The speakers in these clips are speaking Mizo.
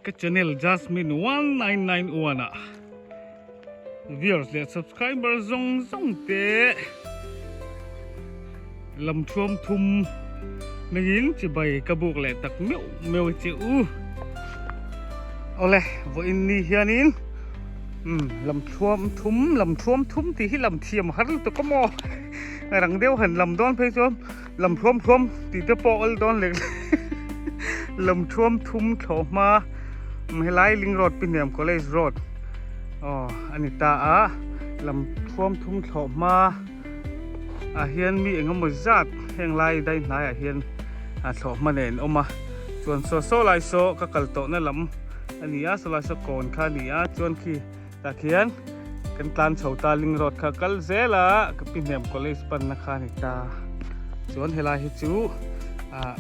Ka channel Jasmine 1991 ah viewers leh subscriber zawng zawng te lam thuam thum hmingin chibai ka buk leh tak meuh meuh che u. Awle vawiin ni hianin umm lam thuam thum lam thuam thum tih hi lam thiam har lutuk a maw rang deuh han lam dawn phei chuan Lam thuam thuam tih te pawh awl dawn lek Lam thuam thum thlawh hma helai Ling Road Pihniam College Road aw a ni ta a Lam thuam thum thlawh hma ah hian mi eng emaw zat heng lai dai hnaiah hian a thlawh hma nen awm a chuan saw saw lai saw ka kal tawhna lam a ni a saw lai saw kawn kha a ni a chuan khi Tah khian kan tlan chho ta Ling Road kha kal zel a ka pi hnem college panna kha a ni ta. Chuan helai hi chu ah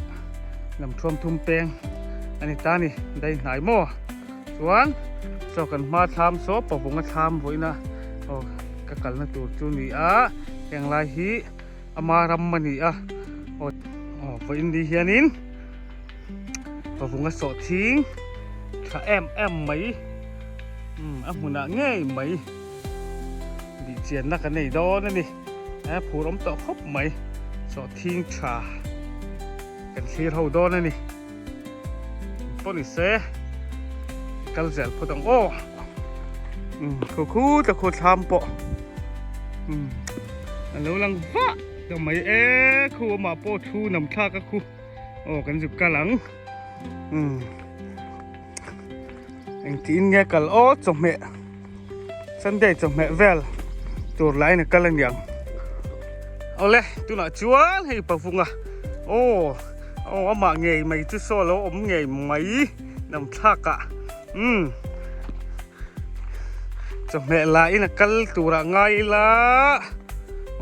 lam thuam thum peng a ni ta a ni dai hnai maw. Chuan saw kan hma thlam saw pavunga thlam vawiina aw ka kalna tur chu ni a heng lai hi ama ram a ni a aw aw vawiin ni hianin Pavunga sawhthing tha em em mai umm a hmunah ngei mai bih chianna ka nei dawn a ni a phur awm tawh khawp mai sawhthing tha kan thlir ho dawn a ni pawh ni se kal zel phawt ang aw umm khu khu ta khu thlam pawh umm a lo lang vah ta mai e khu amah pawh thu nam thlak a khu. Aw kan zuk kal ang umm engtiin nge kal aw chawhmeh Sunday chawhmeh vel tur lain a kal a niang awle tunah chuan hei pavunga aw aw amah ngei mai chu saw lo awm ngei mai lam thlak ah umm chawhmeh lain a kal turah ngai ila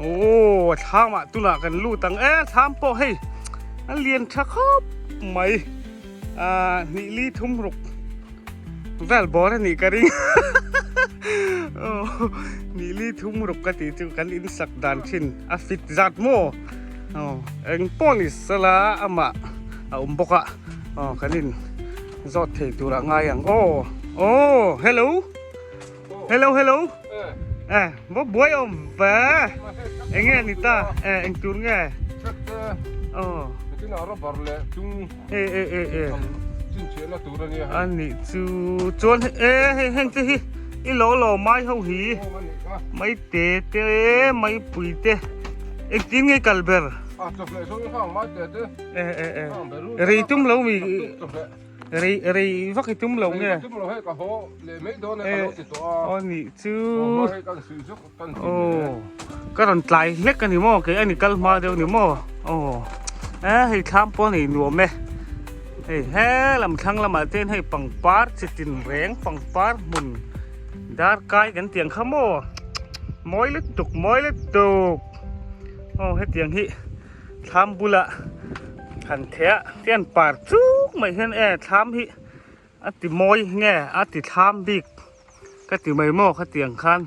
aw thlam ah tunah kan lut ang e thlam pawh hei a lian tha khawp mai ah hnih li thum ruk vel bawr a nih ka ring aw hnih li thum ruk ka tih chu kan in sak dan thin a fit zat maw aw eng pawh ni sela amah a awm bawk a aw kan in. Zawt thei turah ngai ang aw aw hello hello hello eh va buai awm ve enge ni ta eh eng tur nge aw e e e e ani chu chuan e hei heng te hi i lo lo mai ho hi mai te te mai pui te engtin nge kal ber E e e. Rei tum lo mi. Rei rei vak i tum lo nge. Tum lo hei ka ho le mai dawn e ka lo ti tawh a. Aw ni chu. Aw. Ka rawn tlai hlek ani maw kei ani kal hma deuh ni maw. Aw. E hei thlam pawh nei nuam e. Hei he lam thlang lamah ten hei pangpar chi tin reng pangpar hmun darkai kan tiang kha maw. Mawi lutuk mawi lutuk. Aw hetiang hi. Thlam bulah han theh a tian par chuk mai hian e thlam hi a ti mawi nge a ti thlam bik ka ti mai maw khatiang khan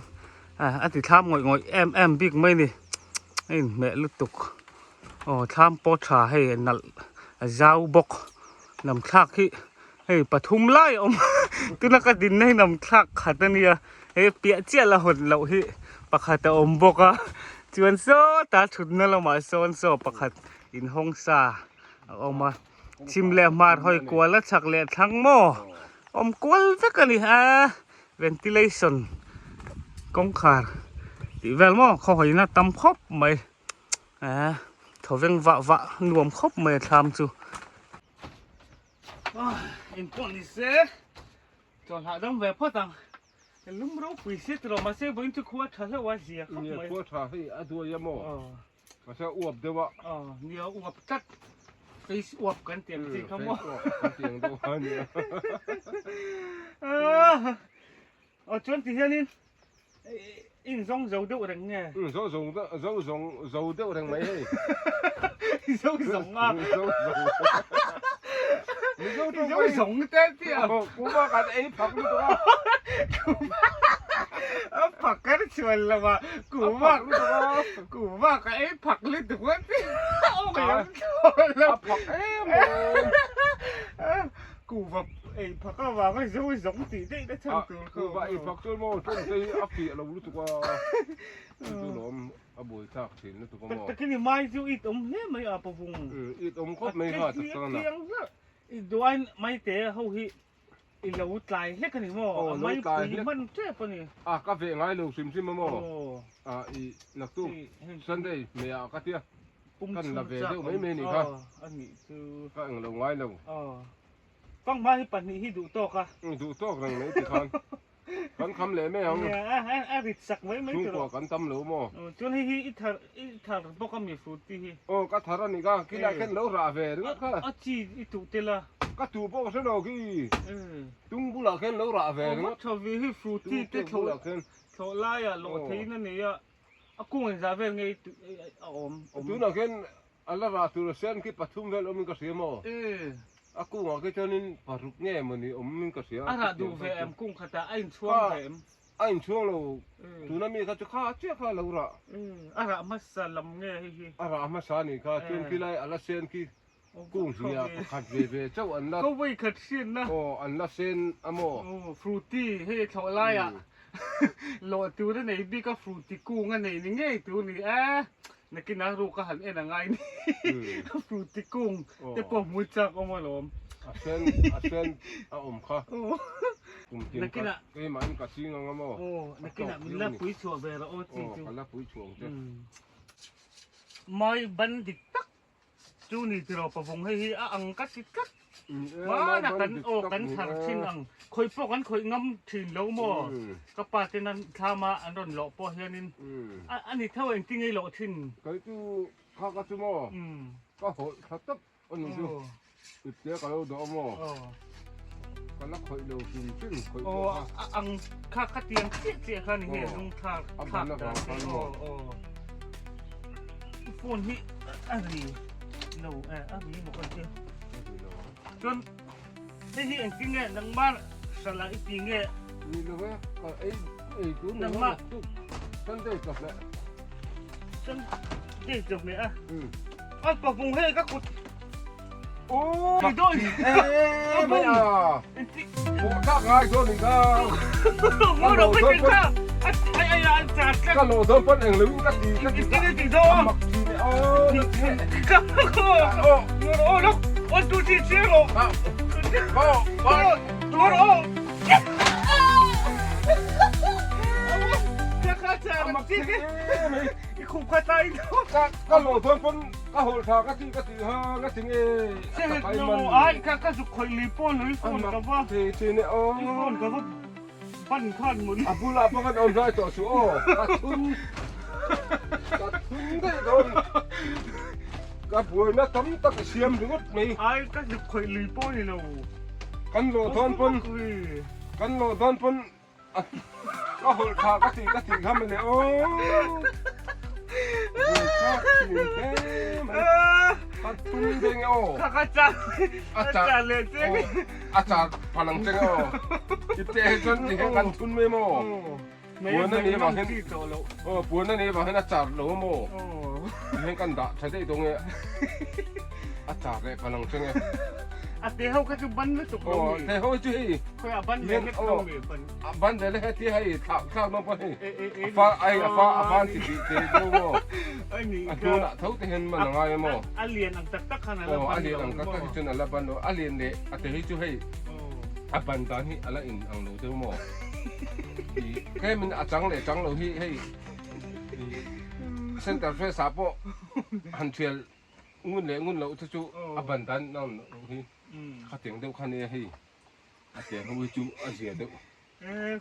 a ti thlam ngawih ngawih em em bik mai ni a inhmeh lutuk aw thlam pawh tha hei a nalh a zau bawk lam thlak hi hei pathum lai a awm tuna ka dinna hi lam thlak khat a nia hei piah chiah la hawn loh hi pakhat a awm bawk a chuan sawtah thutna lamah sawn saw pakhat inhawng sa a awm a chhim leh hmar hawi kual a chhak leh thlang maw awm kual vek a ni a ventilation kawngkhar tih vel maw khawhawina tam khawp mai a thawveng vah vah nuam khawp mai a thlam chu. Engpawh ni se chawlhah dam ve phawt ang lum ropui se tiraw mahse vawiin chu khua tha hlauh a zia khawp mai. Khua tha hei a duai a maw mahse a uap deuh a. Aw nia uap tlat face uap kan ti ang chi kha maw. Face uap kan ti ang deuh a nia. Aw chuan ti hianin in zawng zo deuh reng nge? Zo zawng zo zawng zo deuh reng mai hei. Zo zawng a. Zo zawng. Mizo tawng zo zawng te ti a. Kuma kan ei phak lutuk a. Kuma a phak kan chuan lo a. Kuma kuma ka ei phak lutuk a ti. Aw ka lo. A phak em. Kuva. Ei phak avanga zo zawng tih daih na chhan tur kha. Kuhva ei phak chuan maw tawng te hi a fiah lo lutuk a, chu chu lawm a buai thlak thin lutuk a maw. Tak takin i mai chu it awm hle mai a pavung. It awm khawp mai kha tak tak a na. I duain maite ho hi i lo tlai hlek a ni maw? A mai pui hman tep a ni. A ka veh ngai lo hrim hrim a maw? A i naktuk Sunday hmeh ah ka tia kan la ve deuh mai mai ni kha. A nih chu. Ka eng lo ngai lo. Fanghma hi pahnih hi duh tawk a. Duh tawk reng mai ti khan. Kan kham leh mai ang. A rit sak mai mai tur. Chhungkua kan tam lo maw? Chuan hei hi i thar i thar bawk a mi fruit ti hi. Aw ka thar a ni ka, khilai khan lo rah ve ringawt kha. A chi i tuh tel a. Ka tuh pawh ka hre lo khi. Tung bulah khan lo rah ve ringawt. Aw tha ve hi fruit ti te thlawh thlawh laiah lawh theiin a nei a. A kung engzah vel nge i tuh a awm. Tunah khan A la rah tur a sen khi pathum vel awmin ka hria maw? A kungah khi chuanin paruk nge mawni awmin ka hria. A rah duh ve em kung khatah a inchhuang ve em? A inchhuang lo, tuna mi kha chu kha chiah kha a lo rah. A rah hmasa lam nge hei hi? A rah hmasa a nih kha, chuan khi lai a la sen khi kung hnih ah pakhat ve ve chauh an la. Ka vawi khat hriatna. Aw an la sen a maw? Aw fruity hei thlawh laiah lawh tur a nei bik a fruity kung a nei ni ngei tur ni e. Nakinah ruk a han en a ngai ni. Fruity kung te pawh hmui chak awm alawm. A sen a sen a awm kha. Kum tin ka keimahin ka ching ang a maw? Aw nakinah min la pui chhuah ve rawh aw chi chu. Aw ka la pui chhuah ang che. Mai ban dik tak chu ni tiraw pavung hei hi a ang ka ti tlat. Hmanah kan aw kan thar thin ang khawih pawh kan khawih ngam thin lo maw ka pa ten an thlam a an rawn lawh pawh hianin a ni tho engtin nge i lawh thin. Kei chu kha ka chu maw ka hawlh tha tawp a ni chu ipte ka lo dawh a maw ka la khawih lo hrim hrim khawih pawh kha. Aw a ang kha ka tiang chiah chiah kha ni nge lung thlak thlak dan te aw aw phone hi a ri lo eh a ri maw ka ti. Chuan hei hi engtin nge nangmah hralh ah i ti nge? Ni lo e, ka ei ei tur ni lo tuk. Sunday chawhmeh. Sunday chawhmeh a? A pavung hei ka kut. Oh! Ti dawn. Eh, mai a. Hmuh thlak ngai dawn ni kha. Mo ro ka ti kha. Ai ai ai cha tlat. Ka lo dawn pawn eng lo in ka ti ka ti. Ti ti dawn. Mak ti ne o. Ka ko. Mo ro lo. On tu ti chi ro. Ba ba. Tu ro. Ka ka cha mak ti. I khu kha tai. Ka ka lo dawn pawn ka hol tha ka ti ka ti ha ka ti nge. Se no ai ka ka zuk khoi li pawh lui phone ka va. Ti ti ne o. Phone ka va ban khan mun. A bulah pawh kan awm zai tawh suh aw. Ka thun ka thun daih dawn. Ka buaina tam tak i siam ringawt mai. Ai ka zuk khoi lui pawh ni lo. Kan lawh dawn pawn kan lawh dawn pawn Ka hawlh tha ka tih ka tih kha mawle aw. Buaithlak thin hle mai. Ka tum ve nge aw. Ka ka char. A char leh che. A char phalang che nge aw. I te hi chuan ti hian kan thun mai maw. Puan a nih avang hian aw puan a nih avang hian a char lo maw. Ti hian kan dah tha daih dawn nge. A char leh phalang che nge. A te ho kha chu ban lutuk lo mi. Aw te ho chu hei. Khoi a ban ve lek lo mi ban. A ban ve lek heti hei thlak thlak dawn pawh hei. A fa ai a fa a fan ti ti te deuh maw. Ai ni A hnunah tho te hian man a ngai maw. A lian ang tak tak khan a la ban lo. Aw a lian ang tak tak hi chuan a la ban lo. A lian leh a te hi chu hei a ban dan hi a la in ang lo deuh maw. Tlemin a chang leh chang lo hi hei center fresh ah pawh han thial ngun leh ngun loh te chu a ban dan ang lo hi khatiang deuh kha nia hei. A tiang ho hi chu a zia deuh.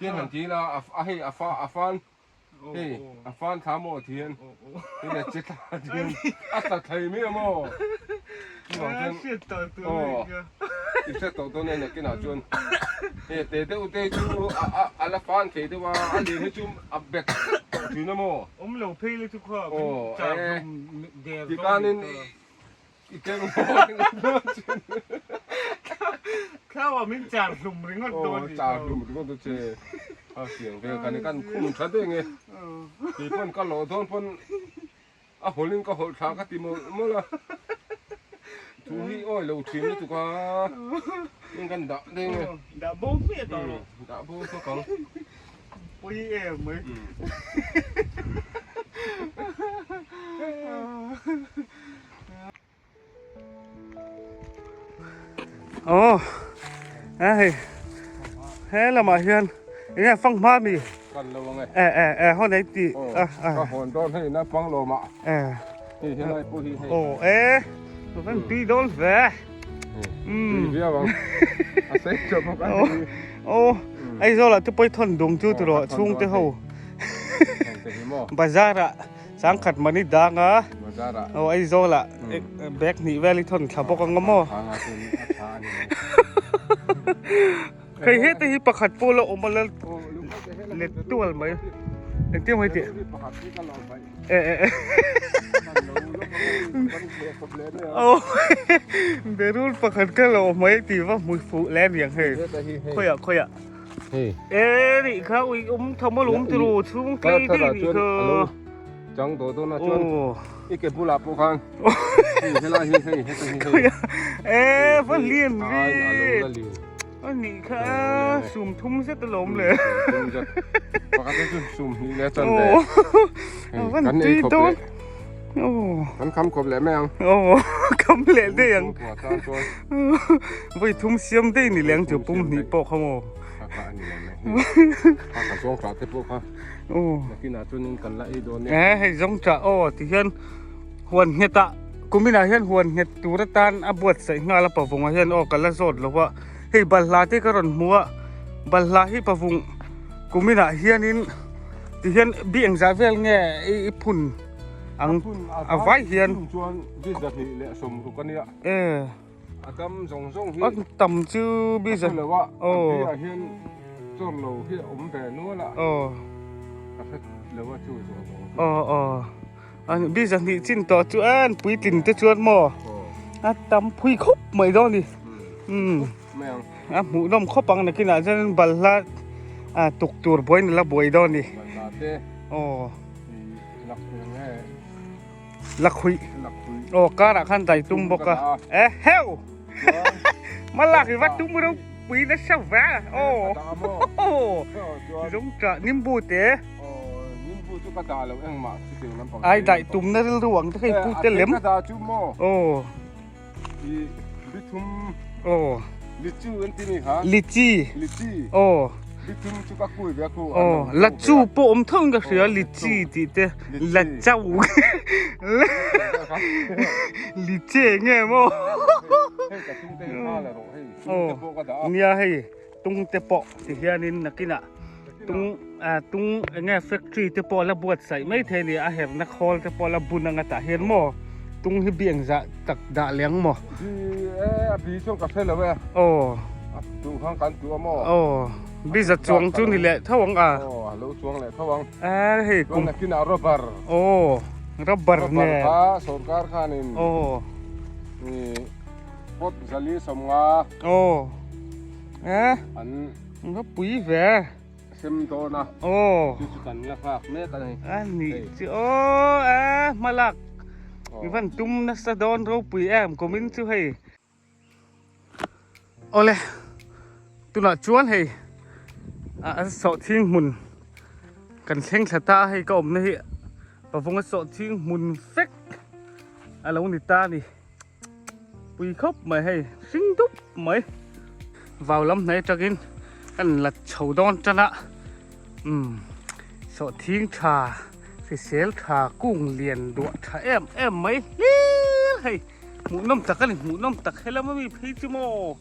Tiang han ti ila a hei a fa a fan hei a fan thla maw ti hian hei a che thla ti hian a tla thei mai a maw. Chuvang chuan aw i hre tawh dawn e nakinah chuan hei te deuh te chu a a a la fan thei deuh a a lian hi chu a bet tlat tawh thin a maw. Awm lo phei le chu kha kan char hlawm der dawn. Tikanin I keng maw chin. Thlau ah min char hlum ringawt dawn ni. Char hlum ringawt dawn che. A siang vel kan kan khum tha deuh nge. Kei pawn ka lawh dawn pawn a hawlh in ka hawlh thla ka ti mawlh mawlh a. Thu hi awi lo thin lutuk a, eng kan dah deng e. Dah bo hmiah tawh rawh. Dah bo hmak ang. Pawi em mai. Aw a hei he lamah hian enge fanghma mi kan lo ang e e e e haw nei tih a a ka hawn dawn hei naupang lawmah e hei helai pawh hi hei aw e kan tui dawn ve tui viau ang a sei tha bawk a ni aw Aizawlah te pawh i thawn dung chu tiraw chhungte ho bazar ah Changkhat mani dang a, aw Aizawl ah bag hnih vel i thawn thla bawk ang a maw? Hei hete hi pakhat pawh la awm a la let tual mai. Engtin mai tih? E e e. Aw berul pakhat ka la awm mai tih va hmu fuh leh aniang hei. Khawiah khawiah. Hei. E nih kha ui um tham alawm tiraw chhung tlei daih nih kha. Chang daw dawn a chuan i ke bulah pawh khan hei helai hi hei heta hi hei. E va lian ve. A nih kha sum thum zet alawm le. Pakhat hi chu sum hnih leh chuan ve. Kan ei khawp leh. Kan kham khawp leh mai ang. Kham leh daih ang. Vawi thum siam daih ni leng chu pum hnih pawh kha maw. Kha ka zawng tah te pawh kha. Nakinah chuanin kan la ei dawn nia. E hei zawng tah aw ti hian huan nghet ah kuminah hian huan nghet tur atan a buatsaih nghal a pavungah hian aw ka la zawt lo a. Hei balhla te ka rawn hmu a balhla hi pavung kuminah hianin ti hian bi engzah vel nge i phun ang a vai hian. Chuan bi zahnih leh sawmruk a nia. E. A dam zawng zawng hi. A tam chu bi zan. Lo a. Aw. Bi ah hian chawr lo hi a awm ve nual a. Aw. Ka hre lo a chu zawng zawng chu. Aw aw. An bi zan hnih chin tawh chu an puitlin te chuan maw. A tam phui khawp mai dawn ni. Umm. A hmuh nawm khawp ang nakinah chuan balhla a tuk tur buain a la buai dawn ni. Balhla te. Aw. Lak eng nge. Lakhuih. Aw karah khan dai tum bawk a. E heu! Malak i va tum ropui nasa ve. Aw. Zawng tah nimbu te. Ai dai tum na rilru ang te kha i pu te lem. Aw. Aw. Lichi. Aw. Aw lachu pawh awm tho in ka hria lichi tih te lachau liche nge maw aw nia hei tung te pawh ti hianin nakinah tung tung enge factory te pawh la buatsaih mai thei a ni a herna khawl te pawh la bun anga tah hian maw tung hi biang zah tak dah leh ang maw aw aw biza chuang chu ni leh tho ang a a hei kum aw rubber nge aw aw e Nga pui ve. Sem dawn a. Aw. Chu chu kan la nghak mek a ni. A ni chu aw a hmalak. I van tum nasa dawn ropui em kumin chu hei. Awle tunah chuan hei a sawhthing hmun kan thleng thla ta a hei ka awmna hi pavunga sawhthing hmun vek a lo ni ta a ni. Pui khawp mai hei hring dup mai vau lam hnai atangin kan la chho dawn tan a umm sawhthing tha hrisel tha kung lian duah tha em em mai hlir hei hmuhnawm tak a ni hmuhnawm tak helam ami phei chu maw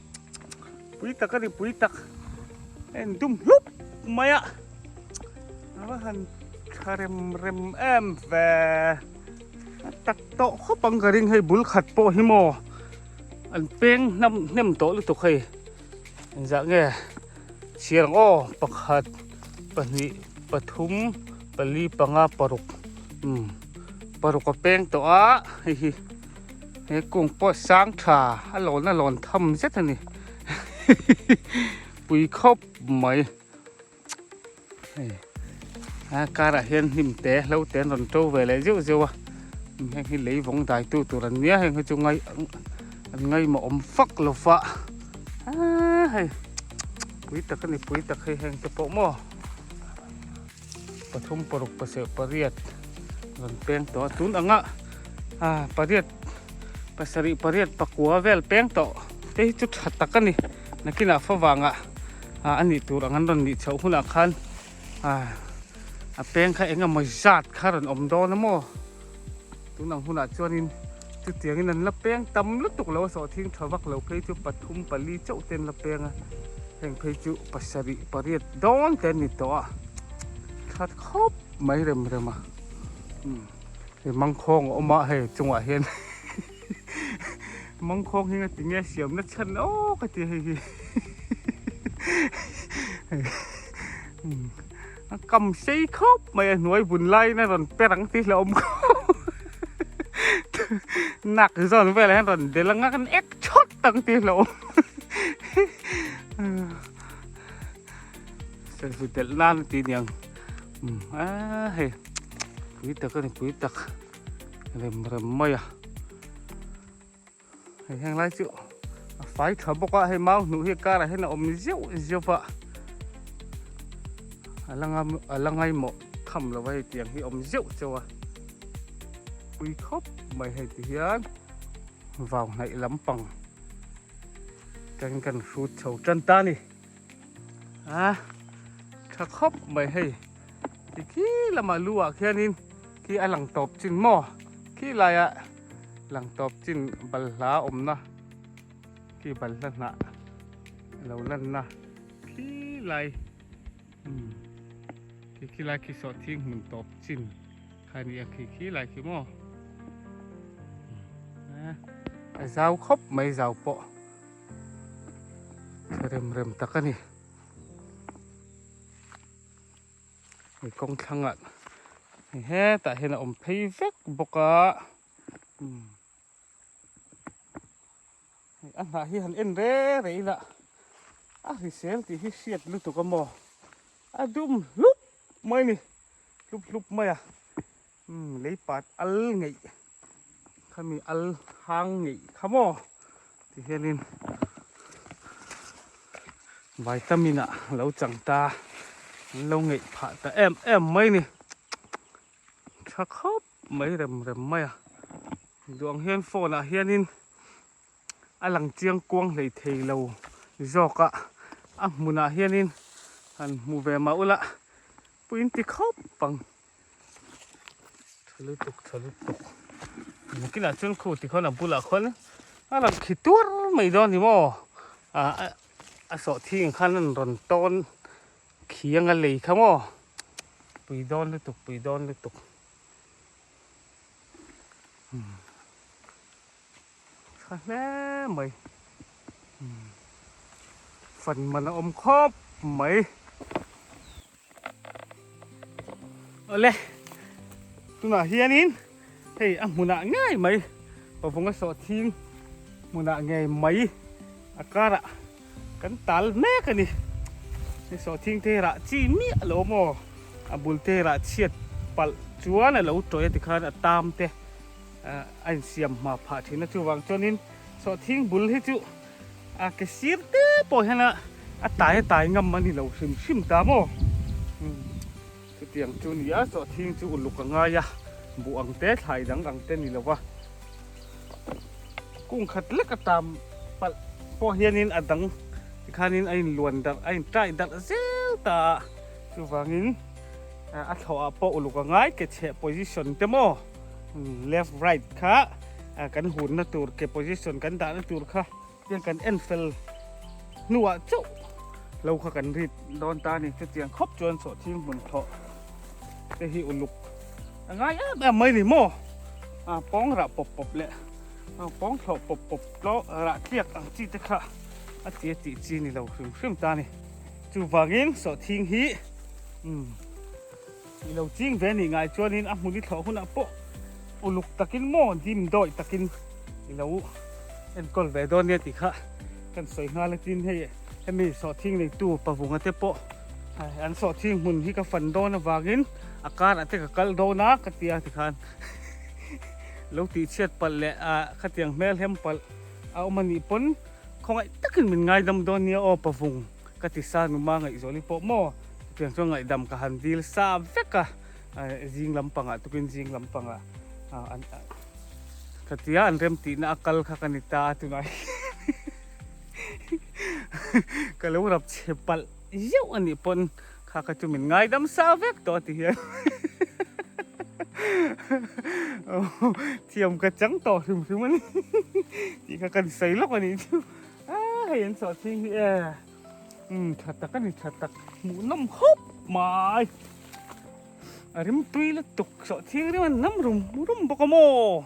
pui tak a ni pui tak a in dum hlup mai a a va han tha rem rem em ve. A tak tawh khawp ang ka ring hei bul khat pawh hi maw an peng hnam hnem tawh lutuk hei engzah nge chhiar ang aw pakhat pahnih pathum pali panga paruk umm paruk a peng tawh a hei hi he kung pawh sang tha a lawn a lawn tham zet a ni pui khawp mai. Hei a karah hian hnim te hlo te an rawn to ve leh zeuh zeuh a heng hi lei vawng dai tu tur an nia heng hi chu ngai. An ngaihmawh awm fak lo va aaa hei pui tak a ni pui tak hei heng te pawh maw pathum paruk paseh pariat rawn peng tawh a tun anga ah pariat pasarih pariat pakua vel peng tawh te hi chu tha tak a ni nakinah favangah ah a nih tur ang an rawn nih chhoh hunah khan ah a peng kha eng emaw zat kha rawn awm dawn a maw. Tun ang hunah chuanin chutiangin an la peng tam lutuk lo a, sawhthing tha vak lo phei chu pathum pali chauh te an la peng a, heng phei chu pasarih pariat dawn te an ni tawh a, that khawp mai rem rem a, umm hei mangkhawng a awm a hei chungah hian mangkhawng hi ngati nge siamna chhan aw ka ti hei hi umm. A kam sei khawp mai a hnuai vun laiin a rawn per ang tih hlauhawm khawp nak zawn velah hian rawn del anga kan ek chawt ang tih hlauhawm selfie telh nan a ti niang a hei pui tak a ni pui tak rem rem mai a. Hei heng lai chu a fai tha bawk a hei mau hnuh hi karah hian a awm zeuh zeuh a a la ngam a la ngaimawh tham lo va hei tiang hi awm zeuh zeuh a pui khawp mai hei ti hian vau hnaih lampang tangin kan hrut chho tan ta a ni a tha khawp mai hei ti khi lamah lu ah khianin khi a lang tawp chin maw khi laiah. Lang tawp chin balhla awmna khi balhla hnah lo lanna khi lai umm khi khi lai khi sawh thing hmun tawp chin kha nia khi khi lai khi maw a zau khawp mai zau pawh tha rem rem tak a ni. Hei kawng thlangah hei hetah hian a awm phei vek bawk a umm hei a hnah hi han en re re ila a hrisel tih hi hriat lutuk a maw a dum hlup mai a ni hlup hlup mai a umm lei pat al ngeih khami al hang ngeih kha maw ti hianin vitamin ah lo chang ta an lo ngeih phah ta em em mai ni tha khawp mai rem rem mai a duang hian phone ah hianin a lang chiang kuang hlei thei lo zawk a a hmunah hianin han hmu ve mah ula puiin ti khawp ang. Tha lutuk tha lutuk nakinah chuan khu tikhawn a bulah khawn a rawn khi tuar mai dawn ni maw ah a sawhthing khan an rawn tawn khi anga lei kha maw pui dawn lutuk pui dawn lutuk tha hle mai fan man a awm khawp mai. Awle tunah hianin hei a hmunah ngei mai pavunga sawhthing hmunah ngei mai a karah kan tal mek a ni hei sawhthing te hi rah chi miah lo maw a bul te hi rah chhiat palh chuan a lo tawih a tikhan a tam te a insiam hma phah thin a chuvang chuanin sawhthing bul hi chu A ke sir te pawh hian a a tai a tai ngam a ni lo hrim hrim ta maw? Umm chutiang chu ni a sawhthing chu uluk a ngai a buh ang te thlai dang ang te ni lo va kung khat lek a tam palh pawh hianin a dang tikhanin a inluan darh a intai darh zel ta a chuvangin a thlawhah pawh uluk a ngai ke chheh position te maw left right kha kan hunna tur ke position kan dahna tur kha tiang kan en fel hnuah chauh lo kha kan rit dawn ta a ni chutiang khawp chuan sawhthing hmun thlawh te hi uluk a ngai em em mai ni maw a pawng rah pawp pawp leh a pawng thlawh pawp pawp tawh rah tliak ang chi te kha a ti a tih chi ni lo hrim hrim ta a ni chuvangin sawhthing hi umm. I lo ching ve nih ngai chuanin a hmun i thlawh hunah pawh uluk takin maw dim dawih takin i lo enkawl ve dawn nia tih kha kan sawi nghal a tin hei hemi sawhthing neitu pavunga te pawh an sawhthing hmun hi ka fan dawn avangin a karah te ka kal dawn a ka tia tikhan lo tihchhiat palh leh ah khatiang hmel hem palh. a awm a nih pawn khawngaih takin min ngaidam dawn nia aw pavung ka ti sa numa ngaihzuali pawh maw chutiang chuan ngaihdam ka han dil sa vek a zing lampangah tukin zing lampangah an ka tia an rem tihna a kal kha ka ni ta a tunah ka lo rap chhe palh zeuh a nih pawn kha kha chu min ngaidam sa vek tawh a ti hian thiam ka chang tawh hrim hrim a ni tih kha kan sawi lawk a nih chu a hei an chawh chhing hi e um tha tak a ni tha tak hmuh nawm khawp mai a rim tui lutuk chawh chhing rim a nam rum rum bawk a maw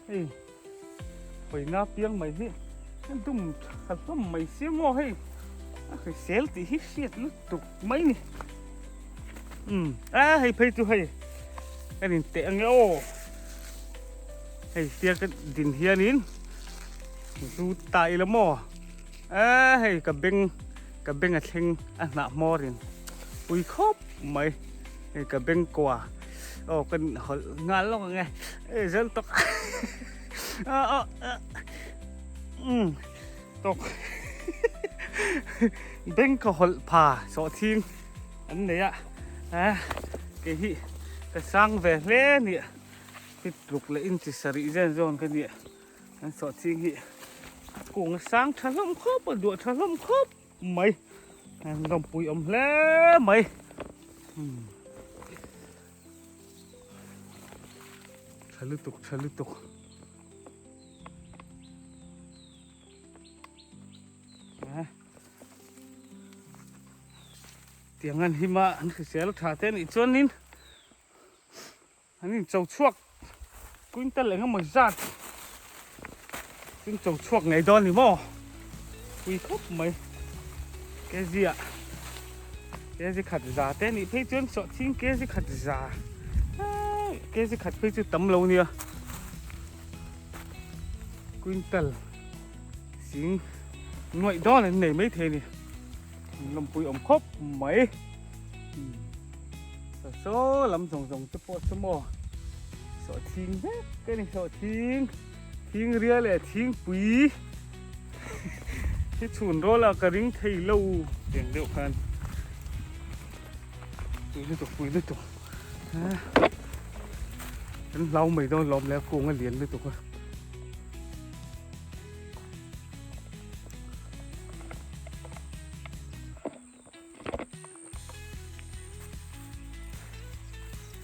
hei Hawina piang mai hi a dum tha hlawm mai sia maw hei a hrisel tih hi hriat lutuk mai ni umm a hei phei chu hei kan in teh ange aw hei tia ka din hianin zu ta ila maw a hei ka beng ka beng a thleng a hnah hmawr in pui khawp mai hei ka beng kua aw kan hawlh nghal lawk ange e zel tawk um tawk beng ka hawlh pha sawhthing an nei a a kei hi ka sang ve hle a nia fit ruk leh inchi sarih zen zawn ka nia an sawhthing hi kung a sang tha hlawm khawp a duah tha hlawm khawp mai an lawmpui awm hle mai um. Tha lutuk tha lutuk. Tiang an him a an hrisel tha te anih chuanin an incho chhuak quintal eng emaw zat incho chhuak ngei dawn ni maw pui khawp mai kg ah kg khat za te anih phei chuan sawhching kg khat za kg khat phei chu tam lo nia quintal sing nuaih dawn an nei maithei a ni lawmpui awm khawp mai. Saw lam zawng zawng te pawh chu maw sawh thing vek a ni sawh thing thing ria leh thingpui hi chhun rawl a ka ring thei lo tiang deuh khan pui lutuk pui lutuk kan hlau mai dawn lawm le a kung a lian lutuk a.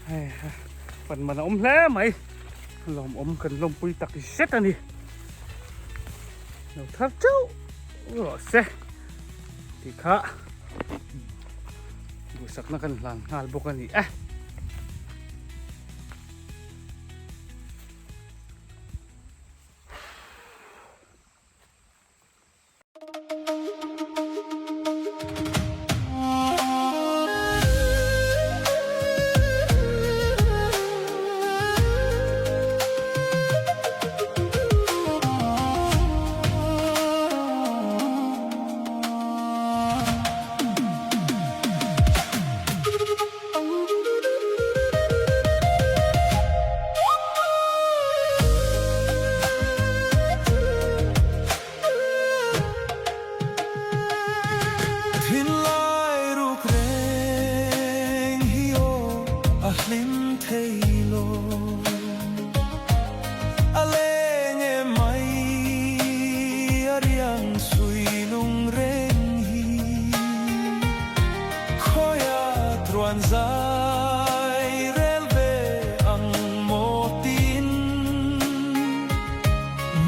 Hei pan man a awm hle mai lawmawm kan lawmpui tak zet a ni lo thar teuh rawh se tih kha duhsakna kan hlan nghal bawk a ni e. Thinlai ruk reng hi aw a hlim thei lo A leng em mai a riang sui lung reng hi Khawia truan zai rel ve ang maw tin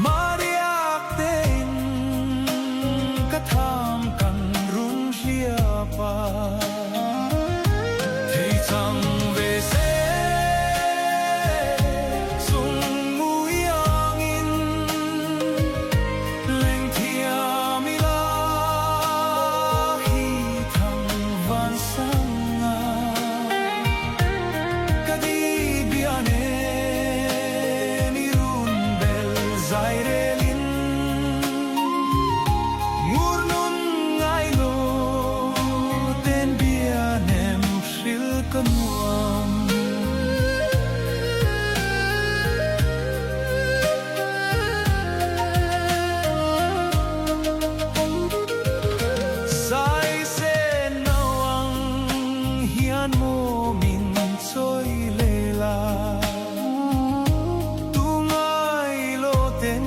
Mariak tein ka tham kan run hliap a, thei chang ve se chung mui angin leng thiam ila hi thang van sang a. Ka di bia nen i run bel zai relin Ngur nun ngai lo ten bia nem hril ka nuam. hian maw min chawi le la Tu ngai lo ten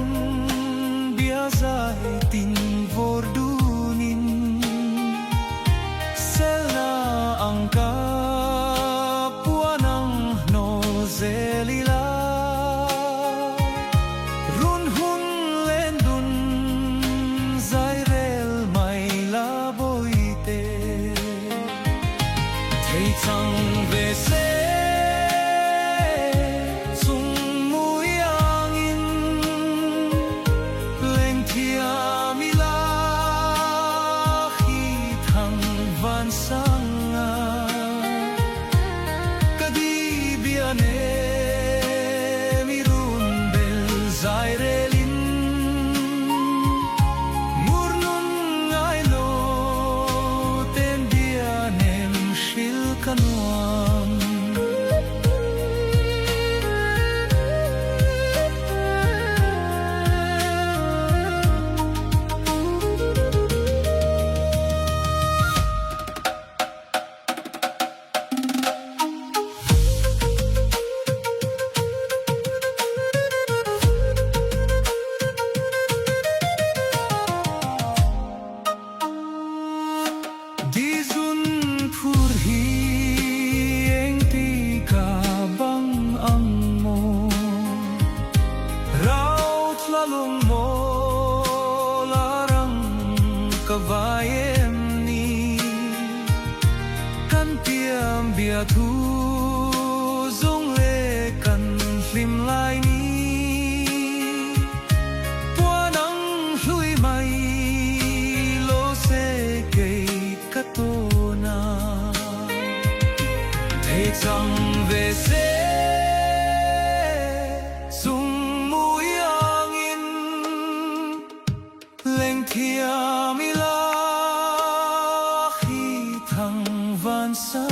bia zai tin vawr dunin Selna ang ka puan ang hnawl zel ila Run hun len dun zai rel mai la bawihte Thei chang ve se chung mui angin leng thiam ila khi thang van sang a ka di bia nem i run bel zai relin ngur nun ngai lo ten bia nem hril ka nuam. Di zun phur hi engti ka bang ang maw Rau thla lung maw la rang ka vai em ni Kan tiam bia thu zung le kan hlim lai ni Puan ang hlui mai lo se kei ka tawn a Thei chang ve se chung mui angin leng thiam ila khi thang van sang.